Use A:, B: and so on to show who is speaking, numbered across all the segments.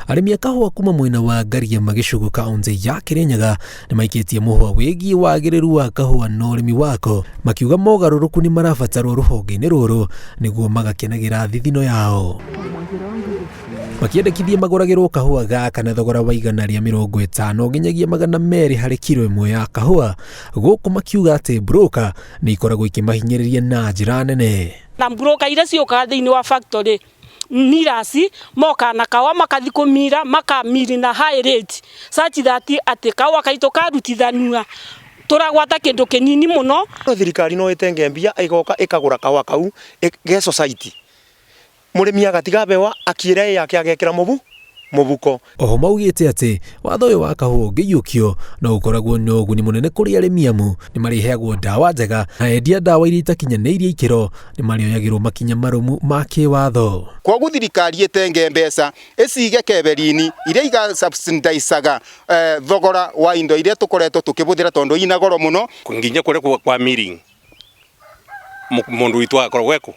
A: Arĩmi a kahũa kuma mwena wa Ngariama gĩcũgũ kaũntĩ ya Kĩrĩnyaga nĩ maikĩtie mũhwa wĩgiĩ wagĩrĩru wa kahũa na ũrĩmi wako, makiuga mogarũrũku nĩ marabatarwo rũhonge-inĩ rũrũ nĩguo magakenagĩra thithino yao. Makĩendekithia magũragĩrwo kahũa gaka na thogora wa 150 nginyagia 200 harĩ kiro ĩmwe ya kahũa, gũkũ makiuga atĩ broker nĩ ikoragwo ikĩmahinyĩrĩria na njĩra nene.
B: Na broker iria ciũkaga thĩinĩ wa factory millers moka na kawa makathi kũmira makamiri na high rate such that atĩ kawa kaitũ karutithanua tũragwata kĩndũ kĩnini mũno.
C: Thirikari no ĩtenge mbia ĩgoka ĩkagũra kawa kau ge society, mũrĩmi agatiga bewa akiĩra yake agekĩra mũbu mũbuko.
A: Oho maugĩte atĩ watho ũyũ wa kahũa ũngĩiyũkio no ũkoragwo na ũguni mũnene kũrĩ arĩmi, amu nĩ marĩheagwo ndawa njega na endia ndawa iria itakinyanĩirie ikĩro nĩ marĩoyagĩrwo makinya marũmu ma kĩwatho.
D: Koguo thirikari ĩtenge mbeca ĩcige keberini iria igasubsidizaga thogora wa indo iria tũkoretwo tũkĩbũthĩra tondũ ina goro mũno.
E: Nginya kũrĩa kwa milling mũndũ witũ agakorwo eku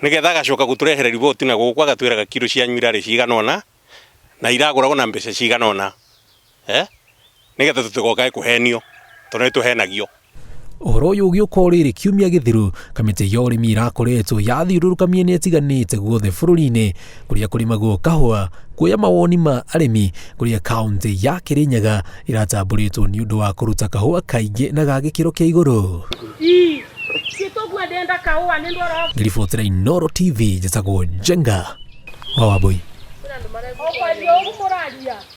E: nigetha agacoka gũtũrehere riboti na gũkũ agatwĩraga kiro cianyu irarĩ cigana ũna na iragũragwo na mbeca cigana ũna, nigetha tũtigokae kũhenio tondũ nĩ tũhenagio.
A: Ũhoro ũyũ ũgĩũka o rĩrĩ kiumia gĩthiru kamĩtĩ ya ũrĩmi ĩrakoretwo yathiũrũrũka mĩena ĩtiganĩte guothe bũrũri-inĩ kũrĩa kũrĩmagwo kahũa kuoya mawoni ma arĩmi, kũrĩa kaũntĩ ya Kĩrĩnyaga ĩratambũrĩtwo nĩ ũndũ wa kũruta kahũa kaingĩ na ga gĩkĩro kĩa igũrũ. Ngĩribotera Inooro TV, njĩtagwo Njenga wa Wambui.